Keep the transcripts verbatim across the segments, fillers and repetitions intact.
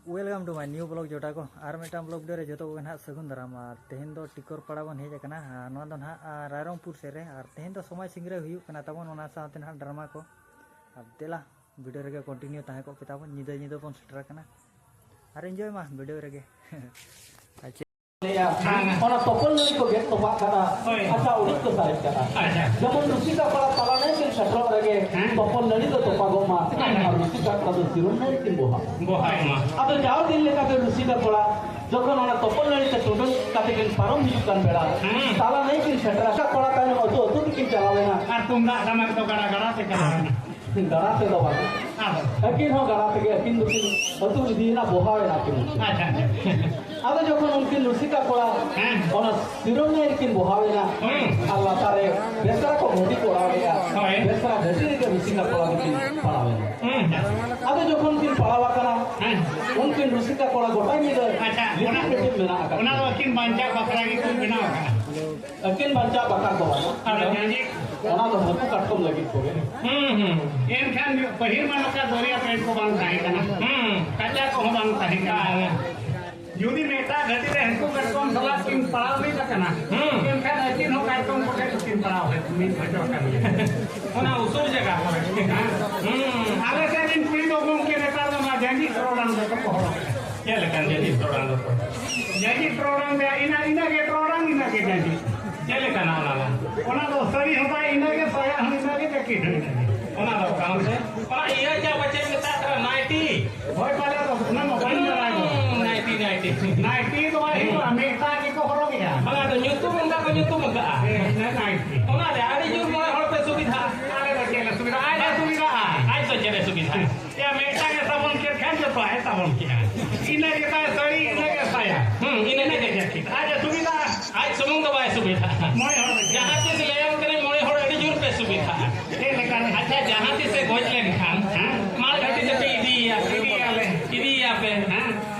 Welcome to my new vlog ᱡᱚᱴᱟ ᱠᱚ᱾ ᱟᱨ ᱢᱤᱫᱴᱟᱝ vlog video ᱨᱮ ᱡᱚᱛᱚ ᱠᱚᱜᱮ ᱱᱟᱦᱟᱜ ᱥᱟᱹᱜᱩᱱ ᱫᱟᱨᱟᱢ᱾ ᱟᱨ ᱛᱮᱦᱮᱧ ᱫᱚ ᱴᱤᱠᱚᱨ ᱯᱟᱲᱟ ᱵᱚᱱ ᱦᱮᱡ ᱟᱠᱟᱱᱟ᱾ ᱟᱨ ᱱᱚᱣᱟ ᱫᱚ ᱱᱟᱦᱟᱜ, ᱟᱨ, ᱨᱟᱭᱨᱚᱝᱯᱩᱨ ᱥᱮᱫ ᱨᱮ᱾ ᱟᱨ ᱛᱮᱦᱮᱧ ᱫᱚ ᱥᱚᱢᱟᱡᱽ ᱥᱤᱝᱨᱟᱹᱭ ᱦᱩᱭᱩᱜ ᱠᱟᱱᱟ ᱛᱟᱵᱚᱱ, ᱚᱱᱟ ᱥᱟᱶᱛᱮ ᱱᱟᱦᱟᱜ ᱰᱨᱟᱢᱟ ᱠᱚ᱾ ᱟᱨ ᱫᱮᱞᱟ, video ᱨᱮᱜᱮ continue ᱛᱟᱦᱮᱸ ᱠᱚᱜ ᱯᱮ ᱛᱟᱵᱚᱱ᱾ ᱧᱤᱫᱟᱹ ᱧᱤᱫᱟᱹ ᱵᱚᱱ ᱥᱮᱴᱮᱨ ᱟᱠᱟᱱᱟ᱾ ᱟᱨ enjoy ᱢᱟ video ᱨᱮᱜᱮ᱾ ᱟᱪᱪᱷᱟ᱾ ᱞᱟᱹᱭᱟ, ᱚᱱᱟ ᱛᱚᱯᱚᱞ ᱱᱟᱹᱲᱤ ᱠᱚ ᱜᱮᱫ ᱛᱚᱯᱟᱜ ᱠᱟᱱᱟ᱾ ᱦᱳᱭ᱾ ᱟᱪᱪᱷᱟ, ᱩᱰᱤᱡ ᱠᱚ ᱥᱟᱨᱮᱡ ᱠᱟᱱᱟ᱾ ᱟᱪᱪᱷᱟ᱾ ᱡᱮᱢᱚᱱ ᱨᱩᱥᱤᱠᱟ ᱠᱚᱲᱟ ᱛᱟᱞᱟ ᱱᱟᱹᱭ ᱠᱤᱱ ᱥᱮᱴᱮᱨᱚᱜ ᱨᱮᱜᱮ ᱦᱮᱸ᱾ ᱛᱚᱯᱚᱞ ᱱᱟᱹᱲᱤ ᱫᱚ ᱛᱚᱯᱟᱜᱚᱜ ᱢᱟ᱾ ᱦᱮᱸ᱾ ᱟᱨ ᱨᱩᱥᱤᱠᱟ ᱠᱚᱲᱟ ᱫᱚ ᱥᱤᱨᱚᱢ ᱱᱟᱹᱲᱤ ᱠᱤᱱ ᱵᱚᱦᱟᱜ᱾ ᱵᱚᱦᱟᱜ ᱢᱟ᱾ ᱟᱫᱚ ᱡᱟᱣ ᱫᱤᱱ ᱞᱮᱠᱟᱛᱮ ᱨᱩᱥᱤᱠᱟ ᱠᱚᱲᱟ ᱡᱚᱠᱷᱚᱱ ᱚᱱᱟ ᱛᱚᱯᱚᱞ ᱱᱟᱹᱲᱤ ᱛᱮ ᱴᱩᱰᱟᱹᱝ ᱠᱟᱛᱮ ᱠᱤᱱ ᱯᱟᱨᱚᱢ ᱦᱤᱡᱩᱜ ᱠᱟᱱ ᱵᱮᱲᱟ, ᱦᱮᱸ᱾ ᱛᱟᱞᱟ ᱱᱟᱹᱭ ᱠᱤᱱ ᱥᱮᱴᱮᱨᱟ᱾ ᱠᱚᱲᱟ ᱛᱟᱭᱱᱚᱢ ᱟᱹᱛᱩ ᱟᱹᱛᱩ ᱛᱮᱠᱤᱱ ᱪᱟᱞᱟᱣ ᱮᱱᱟ᱾ ᱟᱨ ᱛᱩᱢᱫᱟᱜ ᱴᱟᱢᱟᱠ ᱫᱚ ᱜᱟᱲᱟ ᱜᱟᱲᱟ ᱛᱮ ᱪᱟᱞᱟᱣ ᱮᱱᱟ᱾ ᱜᱟᱲᱟ ᱛᱮᱫᱚ ᱵᱟᱝ᱾ ᱟᱫᱚ? ᱟᱹᱠᱤᱱ ᱦᱚᱸ ᱜᱟᱲᱟ ᱛᱮᱜᱮ ᱟᱹᱠᱤᱱ ᱫᱚᱠᱤᱱ ᱟᱹᱛᱩ ᱤᱫᱤᱭᱮᱱᱟ, ᱵᱚᱦᱟᱣ ᱮᱱᱟ ᱠᱤᱱ᱾ ᱟᱪᱪᱷᱟ, ᱟᱪᱪᱷᱟ᱾ ᱟᱫᱚ ᱡᱚᱠᱷᱚᱱ ᱩᱱᱠᱤᱱ ᱨᱩᱥᱤᱠᱟ ᱠᱚᱲᱟ ᱦᱮᱸ᱾ ᱚᱱᱟ ᱥᱤᱨᱚᱢ ᱱᱟᱹᱭ ᱨᱮᱠᱤᱱ ᱵᱚᱦᱟᱣ ᱮᱱᱟ, ᱦᱩᱸ᱾ ᱟᱨ ᱞᱟᱛᱟᱨ ᱨᱮ ᱵᱮᱥᱨᱟ ᱠᱚ ᱜᱷᱟᱹᱴᱤ ᱠᱚ ᱚᱰᱟᱣ ᱮᱫᱟ, ᱦᱳᱭ᱾ ᱵᱮᱥᱨᱟ ᱜᱷᱟᱹᱴᱤ ᱨᱮᱜᱮ ᱨᱩᱥᱤᱠᱟ ᱠᱚᱲᱟ ᱫᱚᱠᱤᱱ ᱯᱟᱲᱟᱣ ᱮᱱᱟ᱾ ᱦᱩᱸ᱾ ᱟᱫᱚ ᱡᱚᱠᱷᱚᱱ ᱠᱤᱱ ᱯᱟᱲᱟᱣ ᱟᱠᱟᱱᱟ, ᱦᱮᱸ᱾ ᱩᱱᱠᱤᱱ ᱨᱩᱥᱤᱠᱟ ᱠᱚᱲᱟ ᱜᱚᱴᱟ ᱧᱤᱫᱟᱹ ᱟᱪᱪᱷᱟ, ᱞᱤᱴᱤᱱ ᱚᱱᱟ, ᱯᱤᱴᱤᱱ ᱢᱮᱱᱟᱜ ᱟᱠᱟᱫ ᱚᱱᱟ ᱫᱚ ᱠᱤᱱᱟ᱾ ᱟᱹᱠᱤᱱ ᱵᱟᱧᱪᱟᱣ ᱵᱟᱠᱷᱨᱟ ᱜᱮᱠᱤᱱ ᱵᱮᱱᱟᱣ ᱟᱠᱟᱫᱼᱟ᱾ ᱟᱹᱠᱤᱱ ᱵᱟᱧᱪᱟᱣ ᱵᱟᱠᱷᱨᱟ ᱫᱚ ᱵᱟᱝ᱾ ᱟᱫᱚ ᱡᱟᱸᱡᱤ? ᱚᱱᱟ ᱫᱚ ᱦᱟᱹᱠᱩ ᱠᱟᱴᱠᱚᱢ ᱞᱟᱹᱜᱤᱫ ᱠᱚᱜᱮ᱾ ᱦᱩᱸ, ᱦᱩᱸ᱾ ᱮᱱᱠᱷᱟᱱ ᱯᱟᱹᱦᱤᱞ ᱢᱟ ᱱᱚᱝᱠᱟ ᱫᱚᱨᱭᱟ ᱯᱮᱱᱴ ᱠᱚ ᱵᱟᱝ ᱛᱟᱦᱮᱸ ᱠᱟᱱᱟ᱾ ᱦᱩᱸ᱾ ᱠᱟᱪᱟ ᱠᱚᱦᱚᱸ ᱵᱟᱝ ᱛᱟᱦᱮᱸ ᱠᱟᱱᱟ᱾ ᱵᱟᱝ᱾ ᱡᱩᱫᱤ ᱢᱤᱫᱴᱟᱝ ᱜᱷᱟᱹᱴᱤ ᱨᱮ ᱦᱟᱹᱠᱩ ᱠᱟᱴᱠᱚᱢ ᱥᱟᱞᱟᱜ ᱠᱤᱱ ᱯᱟᱲᱟᱣ ᱞᱮᱫ ᱟᱠᱟᱱᱟ, ᱦᱩᱸ᱾ ᱮᱱᱠᱷᱟᱱ ᱟᱹᱠᱤᱱ ᱦᱚᱸ ᱠᱟᱴᱠᱚᱢ ᱠᱚᱴᱷᱮᱱ ᱠᱤᱱ ᱯᱟᱲᱟᱣ ᱦᱮᱡ ᱢᱤᱫ ᱦᱚᱪᱚ ᱟᱠᱟᱱ ᱜᱮᱭᱟ᱾ ᱚᱱᱟ ᱩᱥᱩᱞ ᱡᱟᱭᱜᱟ ᱠᱚᱨᱮ᱾ ᱦᱩᱸ᱾ ᱟᱞᱮ ᱥᱮᱫ ᱨᱤᱱ ᱠᱩᱲᱤ ᱫᱚ ᱜᱚᱢᱠᱮ ᱱᱮᱛᱟᱨ ᱫᱚ ᱱᱚᱣᱟ ᱡᱟᱸᱡᱤ ᱴᱚᱨᱚᱰᱟᱝ ᱫᱚᱠᱚ ᱦᱚᱨᱚᱜ ᱮᱫᱟ᱾ ᱪᱮᱫ ᱞᱮᱠᱟᱱ ᱡᱟᱸᱡᱤ ᱴᱚᱨᱚᱰᱟᱝ ᱫᱚ? ᱡᱟᱸᱡᱤ ᱴᱚᱨᱚᱰᱟᱝ ᱨᱮᱭᱟᱜ ᱤᱱᱟᱹ, ᱤᱱᱟᱹ ᱜᱮ ᱴᱚᱨᱚᱰᱟᱝ, ᱤᱱᱟᱹ ᱜᱮ ᱡᱟᱸᱡᱤ᱾ ᱪᱮᱫ ᱞᱮᱠᱟᱱᱟ ᱚᱱᱟ ᱫᱚ? ᱚᱱᱟ ᱫᱚ ᱥᱟᱹᱲᱤ ᱦᱚᱸ ᱛᱟᱭ ᱤᱱᱟᱹ ᱜᱮ, ᱥᱟᱭᱟ ᱦᱚᱸ ᱤᱱᱟᱹ ᱜᱮ, ᱡᱟᱹᱠᱤᱴ ᱦᱚᱸ ᱤᱱᱟᱹ ᱜᱮ᱾ ᱚᱱᱟ ᱫᱚ ᱚᱠᱟ ᱚᱱᱛᱮ? ᱚᱱᱟ ᱤᱭᱟᱹ ᱪᱟ ᱯᱟᱪᱮᱫ ᱢᱮᱛᱟᱜ ᱠᱟᱱᱟ, ᱱᱟᱭᱴᱤ᱾ ᱦᱳᱭ, ᱯᱟᱞᱮ ᱫᱚ ᱚᱱᱟ ᱢᱟ ᱵᱟᱹᱧ ᱵᱟᱲᱟᱭ ᱫᱚ᱾ ᱦᱩᱸ, ᱱᱟᱭᱴᱤ, ᱱᱟᱭᱴᱤ᱾ ᱱᱟᱭᱴᱤ ᱫᱚ ᱵᱟᱭ ᱦᱩᱭᱩᱜᱼᱟ, ᱢᱤᱫᱴᱟᱝ ᱜᱮᱠᱚ ᱦᱚᱨᱚᱜᱮᱜᱼᱟ᱾ ᱵᱟᱝᱟ, ᱟᱫᱚ ᱧᱩᱛᱩᱢ ᱚᱱᱠᱟ ᱠᱚ ᱧᱩᱛᱩᱢ ᱟᱠᱟᱜᱼᱟ᱾ ᱦᱮᱸ, ᱤᱱᱟᱹ ᱱᱟᱭᱴᱤ᱾ ᱚᱱᱟ ᱨᱮ ᱟᱹᱰᱤ ᱡᱳᱨ ᱢᱚᱬᱮ ᱦᱚᱲ ᱯᱮ ᱥᱩᱵᱤᱫᱷᱟ᱾ ᱟᱞᱮ ᱫᱚ ᱪᱮᱫ ᱞᱮ ᱥᱩᱵᱤᱫᱷᱟ? ᱟᱡ ᱫᱚ ᱥᱩᱵᱤᱫᱷᱟ᱾ ᱟᱡ ᱫᱚ ᱪᱮᱫ ᱮ ᱥᱩᱵᱤᱫᱷᱟ? ᱮᱭᱟ, ᱢᱤᱫᱴᱟᱝ ᱮ ᱥᱟᱵᱚᱱ ᱠᱮᱫ ᱠᱷᱟᱱ ᱡᱚᱛᱚᱣᱟᱜ ᱮ ᱥᱟᱵᱚᱱ ᱠᱮᱫᱼᱟ᱾ ᱤᱱᱟᱹ ᱜᱮ ᱛᱟᱭ ᱥᱟᱹᱲᱤ, ᱤᱱᱟᱹ ᱜᱮ ᱥᱟᱭᱟ᱾ ᱦᱩᱸ, ᱤᱱᱟᱹ ᱤᱱᱟᱹ ᱜᱮ᱾ ᱜᱮ ᱡᱟᱹᱠᱤᱴ᱾ ᱟᱡ ᱮ ᱥᱩᱵᱤᱫᱷᱟ᱾ ᱟᱡ ᱥᱩᱢᱩᱝ ᱫᱚ ᱵᱟᱭ ᱥᱩᱵᱤᱫᱷᱟ᱾ ᱢᱚᱬᱮ ᱦᱚᱲ ᱞᱟᱹᱜᱤᱫ᱾ ᱡᱟᱦᱟᱸ ᱛᱤᱥ ᱞᱟᱹᱭᱟᱢ ᱠᱟᱹᱱᱟᱹᱧ, ᱢᱚᱬᱮ ᱦᱚᱲ ᱟᱹᱰᱤ ᱡᱳᱨ ᱯᱮ ᱥᱩᱵᱤᱫᱷᱟ᱾ ᱪᱮᱫ ᱞᱮᱠᱟ ᱨᱮ? ᱟᱪᱪᱷᱟ, ᱡᱟᱦᱟᱸ ᱛᱤᱥ ᱮ ᱜᱚᱡ ᱞᱮᱱᱠᱷᱟᱱ, ᱦᱮᱸ? ᱢᱟᱲ ᱜᱷᱟᱹᱴᱤ ᱛᱮᱯᱮ ᱤᱫᱤᱭᱮᱭᱟ᱾ ᱤᱫᱤᱭᱮᱭᱟᱞᱮ᱾ ᱤᱫᱤᱭᱮᱭᱟᱯᱮ᱾ ᱦᱮᱸ᱾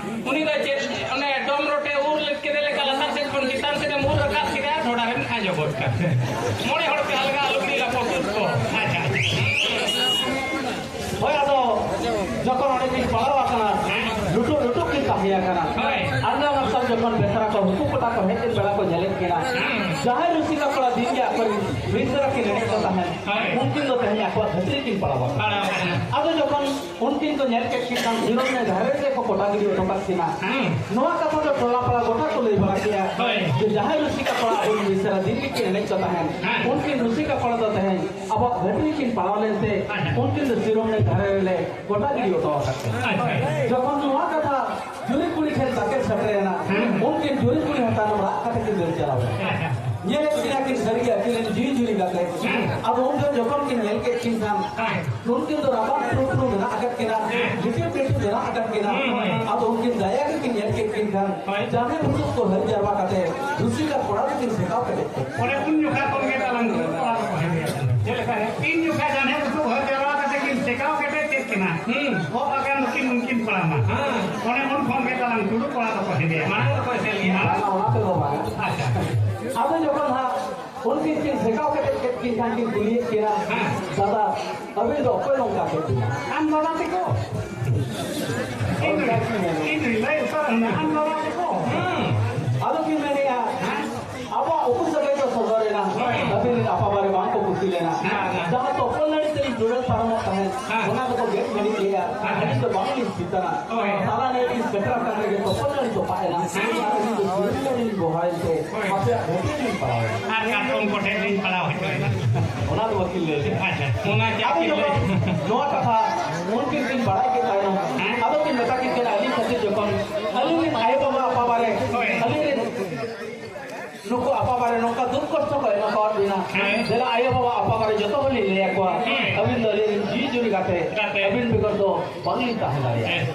ᱩᱱᱤ ᱫᱚ ᱪᱮᱫ, ᱚᱱᱮ ᱰᱚᱢ ᱨᱚᱴᱮ ᱩᱨ ᱞᱮᱫ ᱠᱮᱫᱮ ᱞᱮᱠᱟ ᱞᱟᱛᱟᱨ ᱥᱮᱫ ᱠᱷᱚᱱ ᱪᱮᱛᱟᱱ ᱥᱮᱫ ᱮᱢ ᱩᱨ ᱨᱟᱠᱟᱵ ᱠᱮᱫᱟ, ᱰᱷᱚᱰᱟ ᱨᱮᱢ ᱠᱷᱟᱸᱡᱚ ᱜᱚᱫ ᱠᱟᱫᱮ᱾ ᱢᱚᱬᱮ ᱦᱚᱲ ᱯᱮ ᱟᱞᱜᱟ, ᱟᱞᱚ ᱯᱮ ᱞᱟᱯᱚ ᱛᱩᱫ ᱠᱚ᱾ ᱟᱪᱪᱷᱟ, ᱟᱪᱪᱷᱟ᱾ ᱦᱳᱭ, ᱟᱫᱚ ᱡᱚᱠᱷᱚᱱ ᱚᱸᱰᱮ ᱠᱤᱱ ᱯᱟᱲᱟᱣ ᱟᱠᱟᱱᱟ, ᱞᱩᱴᱩ ᱞᱩᱴᱩ ᱠᱤᱱ ᱛᱟᱦᱮᱸ ᱟᱠᱟᱱᱟ᱾ ᱦᱳᱭ᱾ ᱟᱨ ᱚᱱᱟ ᱚᱠᱛᱚ ᱡᱚᱠᱷᱚᱱ ᱵᱮᱥᱨᱟ ᱠᱚ ᱦᱩᱠᱩ ᱠᱚᱴᱟ ᱠᱚ ᱦᱮᱡ ᱞᱮᱱ ᱵᱮᱲᱟ ᱠᱚ ᱧᱮᱞᱮᱫ ᱠᱤᱱᱟ, ᱦᱩᱸ᱾ ᱡᱟᱦᱟᱸᱭ ᱨᱩᱥᱤᱠᱟ ᱠᱚᱲᱟ ᱫᱤᱱ ᱜᱮ ᱟᱠᱚᱨᱮᱱ ᱢᱤᱥᱨᱟ ᱠᱤᱱ ᱮᱱᱮᱡ ᱠᱚ ᱛᱟᱦᱮᱸᱫ, ᱦᱳᱭ᱾ ᱩᱱᱠᱤᱱ ᱫᱚ ᱛᱮᱦᱮᱧ ᱟᱠᱚᱣᱟᱜ ᱦᱟᱹᱛᱲᱤ ᱠᱤᱱ ᱯᱟᱲᱟᱣ ᱟᱠᱟᱱᱟ᱾ ᱯᱟᱲᱟᱣ ᱟᱠᱟᱱᱟ᱾ ᱟᱫᱚ ᱡᱚᱠᱷᱚᱱ ᱩᱱᱠᱤᱱ ᱠᱚ ᱧᱮᱞ ᱠᱮᱫ ᱠᱤᱱ ᱠᱷᱟᱱ ᱥᱤᱨᱚᱢ ᱱᱟᱹᱭ ᱫᱷᱟᱨᱮ ᱨᱮᱜᱮ ᱠᱚ ᱠᱚᱴᱟ ᱜᱤᱰᱤ ᱦᱚᱴᱚ ᱠᱟᱜ ᱠᱤᱱᱟ᱾ ᱦᱩᱸ᱾ ᱱᱚᱣᱟ ᱠᱟᱛᱷᱟ ᱫᱚ ᱴᱚᱞᱟ ᱯᱟᱲᱟ ᱜᱚᱴᱟ ᱠᱚ ᱞᱟᱹᱭ ᱵᱟᱲᱟ ᱠᱮᱜᱼᱟ, ᱦᱳᱭ᱾ ᱡᱮ ᱡᱟᱦᱟᱸᱭ ᱨᱩᱥᱤᱠᱟ ᱠᱚᱲᱟ ᱟᱵᱚ ᱢᱤᱥᱨᱟ ᱫᱤᱱ ᱜᱮᱠᱤᱱ ᱮᱱᱮᱡ ᱠᱚ ᱛᱟᱦᱮᱸᱫ, ᱦᱮᱸ᱾ ᱩᱱᱠᱤᱱ ᱨᱩᱥᱤᱠᱟ ᱠᱚᱲᱟ ᱫᱚ ᱛᱮᱦᱮᱧ ᱟᱵᱚᱣᱟᱜ ᱦᱟᱹᱛᱲᱤ ᱠᱤᱱ ᱯᱟᱲᱟᱣ ᱞᱮᱱᱛᱮ, ᱟᱪᱪᱷᱟ᱾ ᱩᱱᱠᱤᱱ ᱫᱚ ᱥᱤᱨᱚᱢ ᱱᱟᱹᱭ ᱫᱷᱟᱨᱮ ᱨᱮᱞᱮ ᱠᱚᱴᱟ ᱜᱤᱰᱤ ᱦᱚᱴᱚ ᱟᱠᱟᱫ ᱠᱤᱱᱟ᱾ ᱟᱪᱪᱷᱟ᱾ ᱡᱚᱠᱷᱚᱱ ᱱᱚᱣᱟ ᱠᱟᱛᱷᱟ ᱡᱩᱨᱤ ᱠᱩᱲᱤ ᱴᱷᱮᱱ ᱛᱟᱠᱮᱨ ᱥᱮᱴᱮᱨᱮᱱᱟ, ᱦᱮᱸ᱾ ᱩᱱᱠᱤᱱ ᱡᱩᱨᱤ ᱠᱩᱲᱤ ᱦᱚᱸ ᱛᱟᱭᱱᱚᱢ ᱨᱟᱜ ᱠᱟᱛᱮ ᱠᱤᱱ ᱫᱟᱹᱲ ᱪᱟᱞᱟᱣ ᱮᱱᱟ᱾ ᱟᱪᱪᱷᱟ᱾ ᱧᱮᱞᱮᱫ ᱠᱤᱱᱟ ᱠᱤᱱ ᱥᱟᱹᱨᱤᱜᱮ ᱟᱹᱠᱤᱱ ᱨᱮᱱ ᱡᱤᱣᱤ ᱡᱩᱨᱤ ᱜᱟᱛᱮ᱾ ᱦᱮᱸ᱾ ᱟᱫᱚ ᱩᱱ ᱡᱚᱠᱷᱚᱱ ᱡᱚᱠᱷᱚᱱ ᱠᱤᱱ ᱧᱮᱞ ᱠᱮᱫ ᱠᱤᱱ ᱠᱷᱟᱱ, ᱦᱮᱸ᱾ ᱩᱱᱠᱤᱱ ᱫᱚ ᱨᱟᱵᱟᱝ ᱴᱩᱨᱩ ᱴᱩᱨᱩ ᱢᱮᱱᱟᱜ ᱟᱠᱟᱫ ᱠᱤᱱᱟ, ᱦᱮᱸ᱾ ᱡᱷᱤᱴᱤᱨ ᱯᱤᱴᱤᱨ ᱢᱮᱱᱟᱜ ᱟᱠᱟᱫ ᱠᱤᱱᱟ᱾ ᱦᱮᱸ, ᱦᱮᱸ᱾ ᱟᱫᱚ ᱩᱱᱠᱤᱱ ᱫᱟᱭᱟ ᱜᱮᱠᱤᱱ ᱧᱮᱞ ᱠᱮᱫ ᱠᱤᱱ ᱠᱷᱟᱱ, ᱦᱳᱭ᱾ ᱡᱟᱱᱦᱮ ᱵᱩᱥᱩᱵ ᱠᱚ ᱦᱟᱹᱨ ᱡᱟᱨᱣᱟ ᱠᱟᱛᱮ ᱨᱩᱥᱤᱠᱟ ᱠᱚᱲᱟ ᱫᱚᱠᱤᱱ ᱥᱮᱠᱟᱣ ᱠᱮᱫᱮᱫ ᱠᱚᱣᱟ᱾ ᱚᱱᱮ ᱩᱱ ᱡᱚᱠᱷᱟ ᱠᱷᱚᱱ ᱜᱮ ᱛᱟᱞᱟᱝ ᱫᱩᱲᱩᱵ ᱠᱚᱲᱟ ᱫᱚᱠᱚ ᱦᱮᱸᱫᱮᱭᱟ᱾ ᱪᱮᱫ ᱞᱮᱠᱟ ᱦᱮᱸ? ᱛᱤᱱ ᱡᱚᱠᱷᱟ ᱡᱟᱱᱦᱮ ᱵᱩᱥᱩᱵ ᱦᱟᱹᱨ ᱡᱟᱨᱣᱟ ᱠᱟᱛᱮ ᱠᱤᱱ ᱥᱮᱠᱟᱣ ᱠᱮᱴᱮᱡ ᱠᱮᱫ ᱠᱤᱱᱟ᱾ ᱦᱩᱸ᱾ ᱜᱚᱜ ᱟᱠᱟᱱ ᱫᱚᱠᱤᱱ ᱩᱱᱠᱤᱱ ᱠᱚᱲᱟ ᱢᱟ᱾ ᱦᱮᱸ᱾ ᱚᱱᱮ ᱩᱱ ᱠᱷᱚᱱ ᱜᱮ ᱛᱟᱞᱟᱝ ᱫᱩᱲᱩᱵ ᱠᱚᱲᱟ ᱫᱚᱠᱚ ᱦᱮᱸᱫᱮᱭᱟ᱾ ᱢᱟᱲᱟᱝ ᱫᱚᱠᱚ ᱮᱥᱮᱞ ᱜᱮᱭᱟ᱾ ᱵᱟᱝᱟ, ᱚᱱᱟ ᱛᱮᱫᱚ ᱵᱟᱝ᱾ ᱟᱪᱪᱷᱟ᱾ ᱟᱫᱚ ᱡᱚᱠᱷᱚᱱ ᱦᱟᱸᱜ ᱩᱱᱠᱤᱱ ᱠᱤᱱ ᱥᱮᱠᱟᱣ ᱠᱮᱴᱮᱡ ᱠᱮᱫ ᱠᱤᱱ ᱠᱷᱟᱱ ᱠᱤᱱ ᱠᱩᱞᱤᱭᱮᱫ ᱠᱤᱱᱟ, ᱦᱮᱸ᱾ "ᱫᱟᱫᱟ, ᱟᱹᱵᱤᱱ ᱫᱚ ᱚᱠᱚᱭ ᱱᱚᱝᱠᱟ ᱠᱮᱫ ᱵᱤᱱᱟ?" ᱟᱢ ᱵᱟᱵᱟ ᱛᱮᱠᱚ᱾ ᱤᱧ ᱫᱩᱧ, ᱤᱧ ᱫᱩᱧ ᱞᱟᱹᱭ ᱩᱛᱟᱹᱨ ᱟᱢᱟ, ᱟᱢ ᱵᱟᱵᱟ ᱛᱮᱠᱚ᱾ ᱦᱩᱸ᱾ ᱟᱫᱚ ᱠᱤᱱ ᱢᱮᱱᱮᱜᱼᱟ, ᱦᱮᱸ᱾ "ᱟᱵᱚᱣᱟᱜ ᱩᱠᱩ ᱥᱟᱹᱜᱟᱹᱭ ᱫᱚ ᱥᱚᱫᱚᱨ ᱮᱱᱟ, ᱦᱳᱭ᱾ ᱟᱹᱵᱤᱱ ᱨᱮᱱ ᱟᱯᱟ ᱵᱟᱨᱮ ᱵᱟᱝ ᱠᱚ ᱠᱩᱥᱤ ᱞᱮᱱᱟ᱾ ᱦᱮᱸ, ᱦᱮᱸ᱾ ᱡᱟᱦᱟᱸ ᱛᱚᱯᱚᱞ ᱱᱟᱹᱲᱤ ᱛᱮᱞᱤᱧ ᱡᱩᱲᱟᱹᱣ ᱯᱟᱨᱚᱢᱚᱜ ᱛᱟᱦᱮᱸᱫ, ᱦᱮᱸ᱾ ᱚᱱᱟ ᱫᱚᱠᱚ ᱜᱮᱫ ᱜᱷᱟᱹᱲᱤᱡ ᱞᱮᱜᱼᱟ, ᱦᱮᱸ᱾ ᱟᱹᱞᱤᱧ ᱫᱚ ᱵᱟᱝᱞᱤᱧ ᱪᱮᱛᱟᱱᱟ᱾ ᱦᱳᱭ᱾ ᱛᱟᱞᱟ ᱱᱟᱹᱲᱤ ᱥᱮᱴᱮᱨ ᱟᱠᱟᱱ ᱨᱮᱜᱮ ᱛᱚᱯᱚᱞ ᱱᱟᱹᱲᱤ ᱛᱚᱯᱟᱜ ᱮᱱᱟ᱾ ᱦᱮᱸ᱾ ᱟᱹᱞᱤᱧ ᱫᱚ ᱥᱤᱨᱤᱧ ᱱᱟᱹᱲᱤ ᱞᱤᱧ ᱵᱚᱦᱟᱭᱮᱱ ᱛᱮ ᱦᱳᱭ᱾ ᱟᱯᱮᱭᱟᱜ ᱜᱷᱟᱹᱴᱤ ᱞᱤᱧ ᱯᱟᱲᱟᱣ ᱮᱱᱟ᱾" ᱟᱨ ᱠᱟᱴᱠᱚᱢ ᱠᱚᱴᱷᱮᱱ ᱞᱤᱧ ᱯᱟᱲᱟᱣ ᱦᱚᱪᱚᱭᱮᱱᱟ᱾ ᱚᱱᱟ ᱫᱚ ᱵᱟᱹᱠᱤᱱ ᱞᱟᱹᱭ ᱞᱮᱫᱟ᱾ ᱟᱪᱪᱷᱟ, ᱚᱱᱟ ᱪᱮᱫ ᱟᱫᱚ ᱠᱤᱱ ᱞᱟᱹᱭ? ᱡᱚᱠᱷᱚᱱ ᱱᱚᱣᱟ ᱠᱟᱛᱷᱟ ᱩᱱᱠᱤᱱ ᱠᱤᱱ ᱵᱟᱲᱟᱭ ᱠᱮᱫ ᱛᱟᱭᱱᱚᱢ, ᱦᱮᱸ? ᱟᱫᱚ ᱠᱤᱱ ᱢᱮᱛᱟ ᱠᱤᱱ ᱠᱟᱱᱟ, ᱟᱹᱞᱤᱧ ᱠᱷᱟᱹᱛᱤᱨ ᱡᱚᱠᱷᱚᱱ ᱟᱹᱞᱤᱧ ᱨᱮᱱ ᱟᱭᱳ ᱵᱟᱵᱟ ᱟᱯᱟ ᱵᱟᱨᱮ, ᱦᱳᱭ᱾ ᱟᱹᱞᱤᱧ ᱨᱮᱱ ᱱᱩᱠᱩ ᱟᱯᱟ ᱵᱟᱨᱮ ᱱᱚᱝᱠᱟ ᱫᱩᱠ ᱠᱚᱥᱴᱚ ᱠᱚ ᱮᱢᱟ ᱠᱟᱣᱟᱫ ᱵᱤᱱᱟ᱾ ᱦᱮᱸ᱾ ᱫᱮᱞᱟ ᱟᱭᱳ ᱵᱟᱵᱟ ᱟᱯᱟ ᱵᱟᱨᱮ ᱡᱚᱛᱚ ᱦᱚᱲ ᱞᱤᱧ ᱞᱟᱹᱭ ᱟᱠᱚᱣᱟ᱾ ᱦᱮᱸ᱾ ᱟᱹᱵᱤᱱ ᱫᱚ ᱟᱹᱞᱤᱧ ᱨᱮᱱ ᱡᱤᱣᱤ ᱡᱩᱨᱤ ᱜᱟᱛᱮ᱾ ᱜᱟᱛᱮ᱾ ᱟᱹᱵᱤᱱ ᱵᱮᱜᱚᱨ ᱫᱚ ᱵᱟᱝᱞᱤᱧ ᱛᱟᱦᱮᱸ ᱫᱟᱲᱮᱭᱟᱜᱼᱟ᱾ ᱦᱮᱸ᱾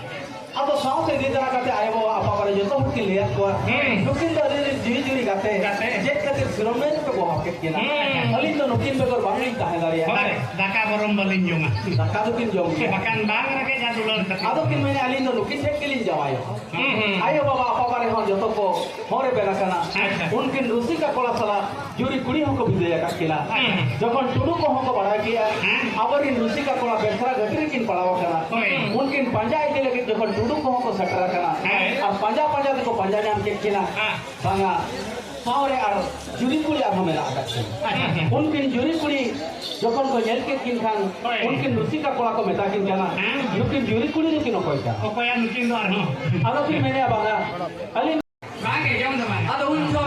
ᱟᱫᱚ ᱥᱟᱶᱛᱮ ᱤᱫᱤ ᱛᱟᱨᱟ ᱠᱟᱛᱮ ᱟᱭᱳ ᱵᱟᱵᱟ ᱟᱯᱟ ᱵᱟᱨᱮ ᱡᱚᱛᱚ ᱦᱚᱲ ᱠᱤᱱ ᱞᱟᱹᱭᱟᱫ ᱠᱚᱣᱟ᱾ ᱦᱮᱸ᱾ ᱱᱩᱠᱤᱱ ᱫᱚ ᱟᱹᱞᱤᱧ ᱨᱮᱱ ᱡᱤᱣᱤ ᱡᱩᱨᱤ ᱜᱟᱛᱮ᱾ ᱜᱟᱛᱮ᱾ ᱪᱮᱫ ᱠᱷᱟᱹᱛᱤᱨ ᱥᱤᱨᱚᱢ ᱱᱟᱹᱭ ᱨᱮᱯᱮ ᱵᱚᱦᱟᱣ ᱠᱮᱫ ᱠᱤᱱᱟ? ᱦᱮᱸ᱾ ᱟᱹᱞᱤᱧ ᱫᱚ ᱱᱩᱠᱤᱱ ᱵᱮᱜᱚᱨ ᱵᱟᱝᱞᱤᱧ ᱛᱟᱦᱮᱸ ᱫᱟᱲᱮᱭᱟᱜᱼᱟ᱾ ᱦᱳᱭ, ᱫᱟᱠᱟ ᱵᱚᱨᱚᱢ ᱵᱟᱹᱞᱤᱧ ᱡᱚᱢᱟ᱾ ᱫᱟᱠᱟ ᱫᱚᱠᱤᱱ ᱡᱚᱢ ᱜᱮᱭᱟ᱾ ᱵᱟᱠᱷᱟᱱ ᱵᱟᱝ ᱨᱮᱸᱜᱮᱡ ᱟᱨ ᱫᱩᱞᱟᱹᱲ ᱛᱟᱹᱠᱤᱱ᱾ ᱟᱫᱚ ᱠᱤᱱ ᱢᱮᱱᱟ, ᱟᱹᱞᱤᱧ ᱫᱚ ᱱᱩᱠᱤᱱ ᱴᱷᱮᱱ ᱜᱮᱞᱤᱧ ᱡᱟᱶᱟᱭᱚᱜᱼᱟ᱾ ᱦᱩᱸ, ᱦᱩᱸ᱾ ᱟᱭᱳ ᱵᱟᱵᱟ ᱟᱯᱟ ᱵᱟᱨᱮ ᱦᱚᱸ ᱡᱚᱛᱚ ᱠᱚ ᱦᱚᱸ ᱨᱮᱵᱮᱱ ᱟᱠᱟᱱᱟ᱾ ᱟᱪᱪᱷᱟ᱾ ᱩᱱᱠᱤᱱ ᱨᱩᱥᱤᱠᱟ ᱠᱚᱲᱟ ᱥᱟᱞᱟᱜ ᱡᱩᱨᱤ ᱠᱩᱲᱤ ᱦᱚᱸᱠᱚ ᱵᱤᱫᱟᱹᱭ ᱟᱠᱟᱫ ᱠᱤᱱᱟ᱾ ᱦᱩᱸ᱾ ᱡᱚᱠᱷᱚᱱ ᱴᱩᱰᱩ ᱠᱚᱦᱚᱸ ᱠᱚ ᱵᱟᱲᱟᱭ ᱠᱮᱜᱼᱟ, ᱦᱮᱸ᱾ ᱟᱵᱚᱨᱤᱱ ᱨᱩᱥᱤᱠᱟ ᱠᱚᱲᱟ ᱵᱮᱥᱨᱟ ᱜᱷᱟᱹᱴᱤ ᱨᱮᱠᱤᱱ ᱯᱟᱲᱟᱣ ᱟᱠᱟᱱᱟ᱾ ᱦᱳᱭ᱾ ᱩᱱᱠᱤᱱ ᱯᱟᱸᱡᱟ ᱤᱫᱤ ᱞᱟᱹᱜᱤᱫ ᱡᱚᱠᱷᱚᱱ ᱩᱱᱠᱩ ᱠᱚᱦᱚᱸ ᱠᱚ ᱥᱮᱴᱮᱨ ᱟᱠᱟᱱᱟ᱾ ᱦᱮᱸ᱾ ᱟᱨ ᱯᱟᱸᱡᱟ ᱯᱟᱸᱡᱟ ᱛᱮᱠᱚ ᱯᱟᱸᱡᱟ ᱧᱟᱢ ᱠᱮᱫ ᱠᱤᱱᱟ᱾ ᱦᱮᱸ᱾ ᱵᱟᱝᱟ, ᱥᱟᱶᱨᱮ ᱟᱨ ᱡᱩᱨᱤ ᱠᱩᱲᱤ ᱟᱨᱦᱚᱸ ᱢᱮᱱᱟᱜ ᱟᱠᱟᱫ ᱠᱤᱱᱟ᱾ ᱦᱮᱸ᱾ ᱩᱱᱠᱤᱱ ᱡᱩᱨᱤ ᱠᱩᱲᱤ ᱡᱚᱠᱷᱚᱱ ᱠᱚ ᱧᱮᱞ ᱠᱮᱫ ᱠᱤᱱ ᱠᱷᱟᱱ, ᱦᱳᱭ᱾ ᱩᱱᱠᱤᱱ ᱨᱩᱥᱤᱠᱟ ᱠᱚᱲᱟ ᱠᱚ ᱢᱮᱛᱟ ᱠᱤᱱ ᱠᱟᱱᱟ, ᱦᱮᱸ᱾ "ᱱᱩᱠᱤᱱ ᱡᱩᱨᱤ ᱠᱩᱲᱤ ᱫᱚᱠᱤᱱ ᱚᱠᱚᱭ ᱠᱟᱱᱟ?" ᱚᱠᱚᱭᱟ ᱱᱩᱠᱤᱱ ᱫᱚ ᱟᱨᱦᱚᱸ? ᱟᱫᱚ ᱠᱤᱱ ᱢᱮᱱᱮᱫᱼᱟ, "ᱵᱟᱝᱟ, ᱟᱹᱞᱤᱧ ᱵᱟᱝ ᱟᱸᱡᱚᱢ ᱫᱚ ᱵᱟᱝ᱾ ᱟᱫᱚ ᱩᱱ ᱡᱚᱦᱚᱜ